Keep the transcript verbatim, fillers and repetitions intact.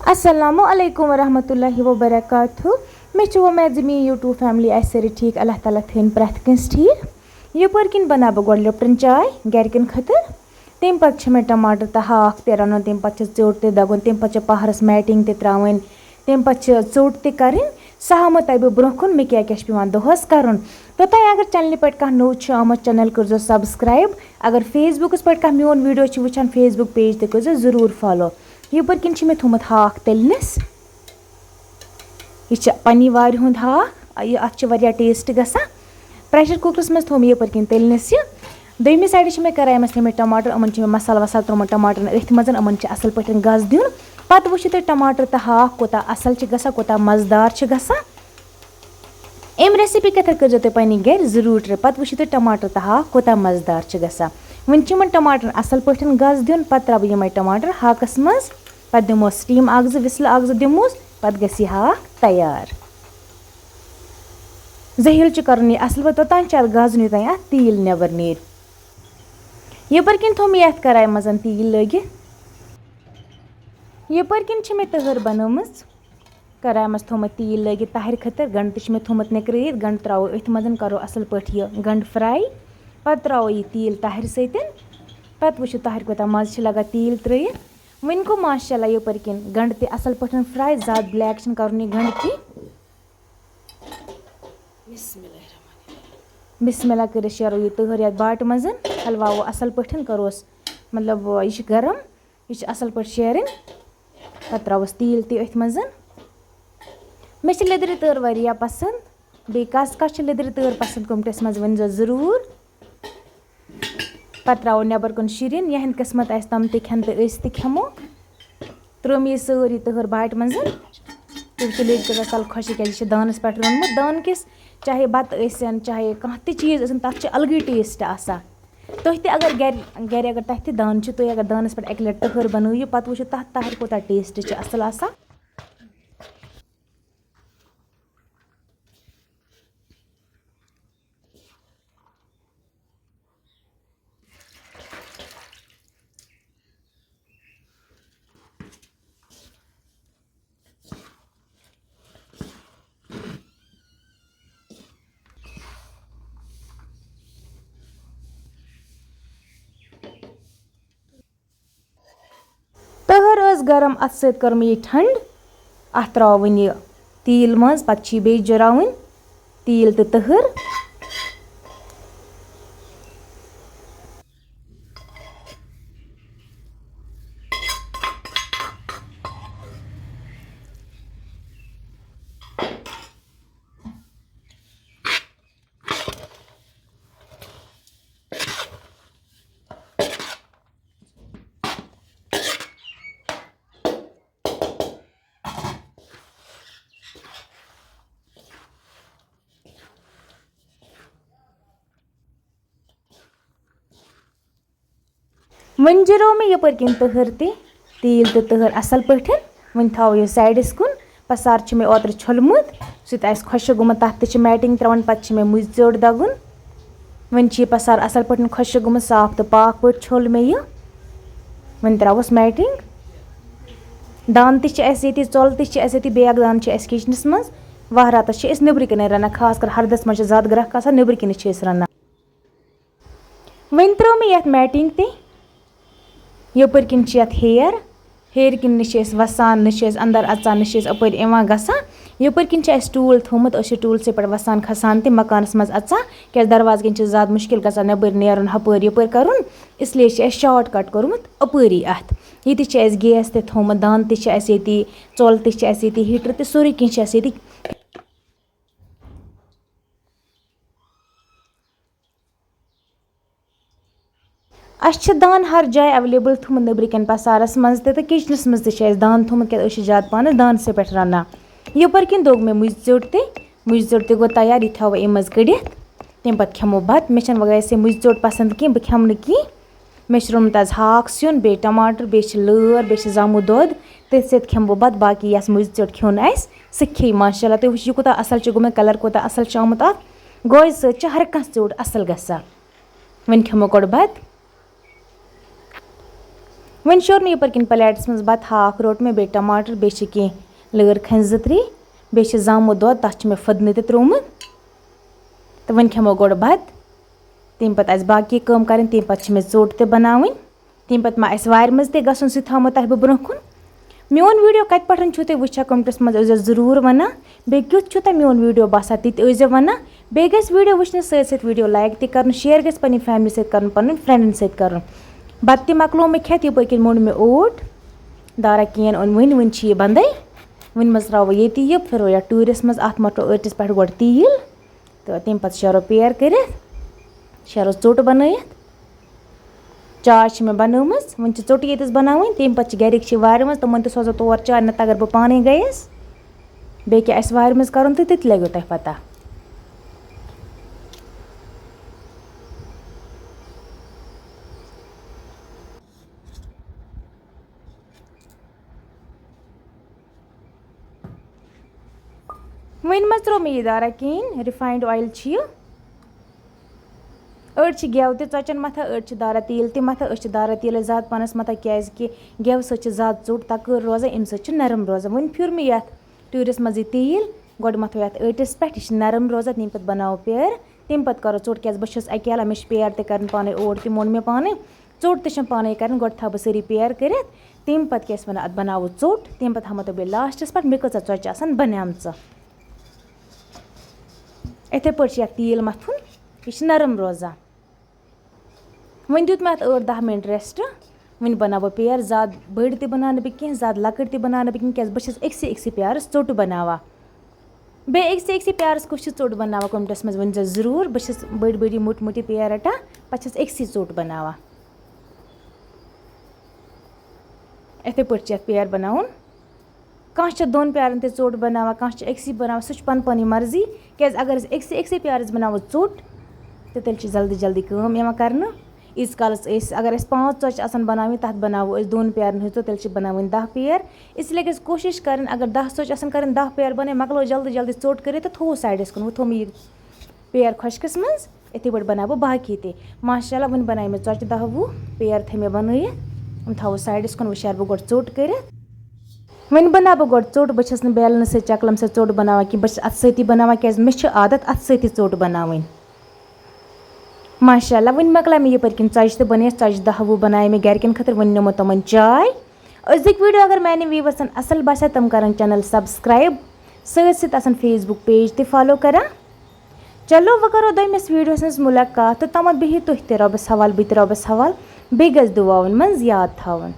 السلام علیکم ورحمۃ اللہ وبرکاتہ۔ مےٚ چھِ وۄمید زِ میٛٲنۍ YouTube family آسہِ سٲری ٹھیٖک۔ اللہ تعالیٰ تھٲیِن پرٛٮ۪تھ کٲنٛسہِ ٹھیٖک۔ یَپٲرۍ کِنۍ بَناو بہٕ گۄڈٕ لِپٹَن چاے گَرِکٮ۪ن خٲطرٕ۔ تَمہِ پَتہٕ چھِ مےٚ ٹماٹر تہٕ ہاکھ تہِ رَنُن، تَمہِ پَتہٕ چھِ ژیوٚٹ تہِ دَگُن، تَمہِ پَتہٕ چھِ پَہرَس میٹِنٛگ تہِ ترٛاوٕنۍ، تَمہِ پَتہٕ چھِ ژوٚٹ تہِ کَرٕنۍ۔ سُہ ہاوٕ بہٕ تۄہہِ برٛونٛہہ کُن مےٚ کیٛاہ کیٛاہ چھِ پٮ۪وان دۄہَس کَرُن۔ توٚتام اگر channelہِ پٮ۪ٹھ کانٛہہ نوٚو چھُ آمُت، channel کٔرۍزیو subscribe۔ اگر Facebookس پٮ۪ٹھ کانٛہہ میون video چھُ وٕچھان، Facebook page تہِ کٔرۍزیو ضروٗر follow۔ یَپٲرۍ کِنۍ چھِ مےٚ تھوٚمُت ہاکھ تٔلنِس۔ یہِ چھِ پنٛنی وارِ ہُنٛد ہاکھ، یہِ، اَتھ چھِ واریاہ taste گژھان۔ Pressure cookerس منٛز تھوٚو مےٚ یَپٲرۍ کِنۍ تٔلنِس یہِ۔ دوٚیمہِ sideٕ چھِ مےٚ کَران یِمَس تھٲیمٕتۍ ٹماٹر، یِمَن چھِ مےٚ مصالہٕ وصالہٕ ترٛوومُت ٹماٹرَن أتھۍ منٛز، یِمَن چھِ اَصٕل پٲٹھۍ گَس دیُن۔ پَتہٕ وٕچھِو تُہۍ ٹماٹر تہٕ ہاکھ کوٗتاہ اَصٕل چھِ گژھان، کوٗتاہ مَزٕدار چھِ گژھان۔ اَمہِ recipe کِتھ پٲٹھۍ کٔرۍزیو تُہۍ پنٛنہِ گَرِ ضروٗر try، پَتہٕ وٕچھِو تُہۍ ٹماٹر تہٕ ہاکھ کوٗتاہ مَزٕدار چھِ گژھان۔ وۄنۍ چھِ یِمَن ٹماٹرَن اَصٕل پٲٹھۍ گَس دیُن، پَتہٕ ترٛاوٕ بہٕ یِمَے ٹماٹر ہاکَس منٛز، پَتہٕ دِمو steam اَکھ زٕ، whistle اَکھ زٕ دِموس، پَتہٕ گژھِ یہِ ہاکھ تیار۔ زٔہیٖل چھُ کَرُن یہِ اَصٕل پٲٹھۍ، توٚتام چھُ اَتھ گَس دیُن، یوٚتام اَتھ تیٖل نٮ۪بر نیرِ۔ یَپٲرۍ کِنۍ تھوٚو مےٚ یَتھ کَرایہِ منٛز تیٖل لٲگِتھ۔ یَپٲرۍ کِنۍ چھِ مےٚ تٔہَر بَنٲومٕژ۔ کَرایہِ منٛز تھوٚومُت تیٖل لٲگِتھ تَہَرِ خٲطرٕ۔ گَنٛڈٕ تہِ چھِ مےٚ تھوٚومُت نِکرٲیِتھ۔ گَنٛڈٕ ترٛاوو أتھۍ منٛز، کَرو اَصٕل پٲٹھۍ یہِ گَنٛڈٕ fry۔ پَتہٕ ترٛاوو یہِ تیٖل تَہَرِ سۭتۍ۔ پَتہٕ وٕچھِو تَہَرِ کوٗتاہ مَزٕ چھِ لَگان تیٖل ترٛٲیِتھ۔ وۄنۍ گوٚو ماشاء اللہ یَپٲرۍ کِنۍ گَنٛڈٕ تہِ اَصٕل پٲٹھۍ fry، زیادٕ black چھِنہٕ کَرُن یہِ گَنٛڈٕ کینٛہہ۔ بسم اللہ الرحمن الرحیم۔ بسم اللہ کٔرِتھ شیرو یہِ تٔہَر یَتھ باٹہِ منٛز، ہلواوو اَصٕل پٲٹھۍ، کَروس، مطلب، یہِ چھِ گرم، یہِ چھِ اَصٕل پٲٹھۍ شیرٕنۍ۔ پَتہٕ ترٛاووس تیٖل تہِ أتھۍ منٛز۔ مےٚ چھِ لیٚدرِ تٔہَر واریاہ پَسنٛد، بیٚیہِ کَس کَس چھِ لیٚدرِ تٔہَر پَسنٛد، comments منٛز ؤنۍزیو ضروٗر۔ پَتہٕ ترٛاوو نٮ۪بر کُن شیٖرِتھ، یِہٕنٛدۍ قٕسمت آسہِ تِم تہِ کھٮ۪ن تہٕ أسۍ تہِ کھٮ۪مو۔ ترٛٲو مےٚ یہِ سٲرٕے تٔہَر باٹہِ منٛز۔ تُہۍ تُلِو یہِ تَل خۄشٕک، کیٛازِ یہِ چھِ دانَس پٮ۪ٹھ روٚنمُت۔ دانہٕ کِس چاہے بَتہٕ ٲسِن، چاہے کانٛہہ تہِ چیٖز ٲسِن، تَتھ چھِ الگٕے taste آسان۔ تُہۍ تہِ اگر گَرِ، گَرِ اگر تۄہہِ تہِ دانہٕ چھُ، تُہۍ اگر دانَس پٮ۪ٹھ اَکہِ لَٹہِ تٔہَر بَنٲیِو، پَتہٕ وٕچھِو تَتھ تَہَرِ کوٗتاہ taste چھِ اَصٕل آسان۔ تٔہَر ٲس گرم، اَتھ سۭتۍ کٔر مےٚ یہِ ٹھنٛڈ۔ اَتھ ترٛاوو وۄنۍ یہِ تیٖل منٛز، پَتہٕ چھِ یہِ بیٚیہِ جُراوٕنۍ تیٖل تہٕ تٔہَر۔ وۄنۍ جُرو مےٚ یَپٲرۍ کِنۍ تٔہَر تہِ، تیٖل تہٕ تٔہَر اَصٕل پٲٹھۍ۔ وۄنۍ تھاوو یہِ sideس کُن۔ پَسار چھُ مےٚ اوترٕ چھوٚلمُت، سُہ تہِ آسہِ خۄشٕک گوٚمُت، تَتھ تہِ چھِ میٹِنٛگ ترٛاوٕنۍ، پَتہٕ چھِ مےٚ مُجہِ ژیوٚٹ دَگُن۔ وۄنۍ چھِ یہِ پَسار اَصٕل پٲٹھۍ خۄشٕک گوٚمُت، صاف تہٕ پاک پٲٹھۍ چھوٚل مےٚ یہِ۔ وۄنۍ ترٛاووس میٹِنٛگ۔ دانہٕ تہِ چھِ اَسہِ ییٚتی، ژۄلہٕ تہِ چھِ اَسہِ ییٚتی، بیگ دانہٕ چھِ اَسہِ kitchenس منٛز۔ وَہراتَس چھِ أسۍ نیٚبرٕ کَنہِ رَنان، خاص کر ہَردَس منٛز چھِ زیادٕ گرٛٮ۪کھ آسان، نیٚبرٕ کَنہِ چھِ أسۍ رَنان۔ وۄنۍ ترٛٲو مےٚ یَتھ میٹِنٛگ تہِ۔ یَپٲرۍ کِنۍ چھِ یَتھ ہیر، ہیرِ کِنۍ نہ چھِ أسۍ وَسان، نہ چھِ أسۍ اَندَر اَژان، نہ چھِ أسۍ اَپٲرۍ یِوان گژھان۔ یَپٲرۍ کِنۍ چھِ اَسہِ ٹوٗل تھوٚومُت، أسۍ چھِ ٹوٗلسٕے پٮ۪ٹھ وَسان کھَسان تہِ مَکانَس منٛز اَژان، کیٛازِ دروازٕ کِنۍ چھِ زیادٕ مُشکِل گژھان نٮ۪بٕرۍ نیرُن، ہُپٲرۍ یَپٲرۍ کَرُن۔ اِسلیے چھِ اَسہِ shortcut کوٚرمُت اَپٲری اَتھ۔ ییٚتہِ چھِ اَسہِ gas تہِ تھوٚومُت، دانہٕ تہِ چھِ اَسہِ ییٚتی، ژۄل تہِ چھِ اَسہِ ییٚتی، heater تہِ، سورُے کینٛہہ چھِ اَسہِ ییٚتی۔ اَسہِ چھِ دانہٕ ہر جایہِ available تھوٚمُت، نیٚبرٕ کَنہِ پَسارَس منٛز تہِ تہٕ kitchenس منٛز تہِ چھِ اَسہِ دانہٕ تھوٚمُت، کیٛازِ أسۍ چھِ زیادٕ پَہنَس دانسٕے پٮ۪ٹھ رَنان۔ یَپٲرۍ کِنۍ دوٚگ مےٚ مُجہِ ژیوٚٹ تہِ، مُجہِ ژیوٚٹ تہِ گوٚو تیار، یہِ تھاوو اَمہِ منٛز کٔڑِتھ، تَمہِ پَتہٕ کھٮ۪مو بَتہٕ۔ مےٚ چھَنہٕ وۄنۍ ویسے مُجہِ ژیوٚٹ پَسنٛد کینٛہہ، بہٕ کھٮ۪مہٕ نہٕ کینٛہہ۔ مےٚ چھُ روٚنمُت آز ہاکھ سیُن، بیٚیہِ ٹماٹر، بیٚیہِ چھِ لٲر، بیٚیہِ چھِ زامُت دۄد۔ تٔتھۍ سۭتۍ کھٮ۪مہٕ بہٕ بَتہٕ، باقٕے یَس مُجہِ ژیوٚٹ کھیوٚن آسہِ، سُہ کھیٚیہِ۔ ماشاء اللہ، تُہۍ وٕچھِو، یہِ کوٗتاہ اَصٕل چھُ گوٚمُت، colour کوٗتاہ اَصٕل چھُ آمُت اَتھ۔ گوجہِ سۭتۍ چھِ ہر کانٛہہ ژیوٚٹ اَصٕل گژھان۔ وۄنۍ کھٮ۪مو گۄڈٕ بَتہٕ۔ وۄنۍ شوٚر مےٚ یِپٲرۍ کِنۍ plateس منٛز بَتہٕ، ہاکھ روٚٹ مےٚ، بیٚیہِ ٹماٹر، بیٚیہِ چھِ کینٛہہ لٲر کھٔنۍ زٕ ترٛےٚ، بیٚیہِ چھِ زامُت دۄد، تَتھ چھِ مےٚ پھٔدنہٕ تہِ ترٛوومُت۔ تہٕ وۄنۍ کھٮ۪مو گۄڈٕ بَتہٕ، تَمہِ پَتہٕ آسہِ باقٕے کٲم کَرٕنۍ، تَمہِ پَتہٕ چھِ مےٚ ژوٚٹ تہِ بَناوٕنۍ، تَمہِ پَتہٕ ما آسہِ وارِ منٛز تہِ گژھُن، سُہ تہِ تھاومو تۄہہِ بہٕ برٛونٛہہ کُن۔ میون video کَتہِ پٮ۪ٹھ چھُو تُہۍ وٕچھان، commentsس منٛز ٲسۍزیو ضروٗر وَنان، بیٚیہِ کیُتھ چھُو تۄہہِ میون video باسان، تہِ تہِ ٲسۍزیو وَنان۔ بیٚیہِ گژھِ video وٕچھنہٕ سۭتۍ سۭتۍ video like تہِ کَرُن، share گژھِ پنٛنہِ family سۭتۍ کَرُن، پنٛنٮ۪ن friendن سۭتۍ کَرُن۔ بَتہٕ تہِ مۄکلوو مےٚ کھٮ۪تھ، یِپٲرۍ کِنۍ موٚنڈ مےٚ اوٹ، دارا کِہیٖنۍ اوٚن وٕنہِ، وٕنہِ چھِ یہِ بَندَے۔ وٕنہِ منٛز ترٛاوو ییٚتی یہِ، پھِرو یَتھ ٹوٗرِس منٛز، اَتھ مۄٹو ٲٹِس پٮ۪ٹھ گۄڈٕ تیٖل۔ تہٕ تَمہِ پَتہٕ شیرو پیر کٔرِتھ، شیرو ژوٚٹ بَنٲیِتھ۔ چاے چھِ مےٚ بَنٲومٕژ، وۄنۍ چھِ ژوٚٹٕے ییٚتَس بَناوٕنۍ، تَمہِ پَتہٕ چھِ گَرِکۍ چھِ وارِ منٛز، تِمَن تہِ سوزو تور چاے، نَتہٕ اگر بہٕ پانَے گٔیَس، بیٚیہِ کیٛاہ آسہِ وارِ منٛز کَرُن تہٕ تِتہِ لَگیو تۄہہِ پَتہ۔ وۄنۍ منٛز ترٛوو مےٚ یہِ دارا کِہیٖنۍ، refined oil چھِ یہِ۔ أڑۍ چھِ گٮ۪و تہِ ژۄچَن مَتھان، أڑۍ چھِ دارا تیٖل تہِ مَتھان۔ أسۍ چھِ دارا تیٖلَے زیادٕ پَہنَس مَتھان، کیٛازِکہِ گٮ۪وٕ سۭتۍ چھِ زیادٕ ژوٚٹ تَکۭر روزان، اَمہِ سۭتۍ چھِ نرم روزان۔ وۄنۍ پھیُر مےٚ یَتھ ٹوٗرِس منٛز یہِ تیٖل، گۄڈٕ مَتھو یَتھ ٲٹِس پٮ۪ٹھ، یہِ چھِ نرم روزان، تَمہِ پَتہٕ بَناوو پیر، تَمہِ پَتہٕ کَرو ژوٚٹ، کیٛازِ بہٕ چھَس اَکہِ علاوٕ، مےٚ چھِ پیر تہِ کَرٕنۍ پانَے، اوٹ تہِ موٚن مےٚ پانَے، ژوٚٹ تہِ چھَم پانَے کَرٕنۍ۔ گۄڈٕ تھاوٕ بہٕ سٲری پیر کٔرِتھ، تَمہِ پَتہٕ کیٛاہ چھِ وَنان، اَتھ بَناوو ژوٚٹ، تَمہِ پَتہٕ ہاوو تۄہہِ بہٕ لاسٹَس پٮ۪ٹھ مےٚ کۭژاہ ژۄچہِ آسَن بَنیمژٕ۔ یِتھَے پٲٹھۍ چھِ یَتھ تیٖل مَتھُن، یہِ چھِ نرم روزان۔ وۄنۍ دیُت مےٚ اَتھ ٲٹھ دَہ مِنَٹ rest۔ وۄنۍ بَناوٕ بہٕ پیر، زیادٕ بٔڑۍ تہِ بَناونہٕ بہٕ کینٛہہ، زیادٕ لۄکٕٹۍ تہِ بَناونہٕ بہٕ کینٛہہ، کیٛازِ بہٕ چھَس أکسٕے أکسٕے پیارَس ژوٚٹ بَناوان۔ بیٚیہِ أکسٕے أکسٕے پیارَس کُس چھِ ژوٚٹ بَناوان، commentsس منٛز ؤنۍ زیو ضروٗر۔ بہٕ چھَس بٔڑۍ بٔڑۍ یہِ موٚٹۍ موٚٹۍ پیر رَٹان، پَتہٕ چھَس أکسٕے ژوٚٹ بَناوان۔ یِتھَے پٲٹھۍ چھِ یَتھ پیر بَناوُن۔ کانٛہہ چھِ دۄن پیارَن تہِ ژوٚٹ بَناوان، کانٛہہ چھِ أکسٕے بَناوان، سُہ چھُ پَنٕنۍ پَنٕنۍ مرضی۔ کیٛازِ اگر أسۍ أکسٕے أکسٕے پیارَس بَناوو ژوٚٹ، تہٕ تیٚلہِ چھِ جلدی جلدی کٲم یِوان کَرنہٕ۔ ییٖتِس کالَس أسۍ، اگر اَسہِ پانٛژھ ژۄچہِ آسَن بَناوٕنۍ، تَتھ بَناوو أسۍ دۄن پیارَن ہٕنٛز ژوٚٹ، تیٚلہِ چھِ بَناوٕنۍ دَہ پیر۔ اِسلیے گژھِ کوٗشِش کَرٕنۍ، اگر دَہ ژۄچہِ آسَن کَرٕنۍ، دَہ پیر بَنٲے، مۄکلٲو جلدی جلدی ژوٚٹ کٔرِتھ تہٕ تھوٚوُس سایڈَس کُن، وۄنۍ تھوٚو مےٚ یہِ پیر خۄشکَس منٛز۔ یِتھَے پٲٹھۍ بَناوٕ بہٕ باقٕے تہِ۔ ماشاء اللہ، وٕنہِ بَنایہِ مےٚ ژۄچہِ دَہ وُہ پیر تھٲے مےٚ بَنٲیِتھ۔ یِم تھاوو سایڈَس کُن، وۄنۍ شیرٕ بہٕ گۄڈٕ ژوٚٹ کٔرِتھ۔ وۄنۍ بَناو بہٕ گۄڈٕ ژوٚٹ۔ بہٕ چھَس نہٕ بیلَنہٕ سۭتۍ چَکلَم سۭتۍ ژوٚٹ بَناوان کینٛہہ، بہٕ چھَس اَتھٕ سۭتی بَناوان، کیٛازِ مےٚ چھِ عادت اَتھٕ سۭتی ژوٚٹ بَناوٕنۍ۔ ماشاء اللہ، وۄنۍ مۄکلایہِ مےٚ یِپٲرۍ کِنۍ ژۄچہِ تہٕ بَنٲیِتھ ژۄچہِ دَہ وُہ بَنایہِ مےٚ گَرِکٮ۪ن خٲطرٕ، وۄنۍ نِمو تِمَن چاے۔ أزِکۍ video اگر میٛانٮ۪ن viewersن اَصٕل باسیٛو، تِم کَرَن channel subscribe، سۭتۍ سۭتۍ آسَن Facebook page تہِ follow کَران۔ چلو، وۄنۍ کَرو دوٚیمِس videoہَس منٛز مُلاقات، تہٕ تامَتھ بِہِو تُہۍ تہِ رۄبَس حوال، بہٕ تہِ رۄبَس حوال، بیٚیہِ گژھِ دُعاوَن منٛز یاد تھاوُن۔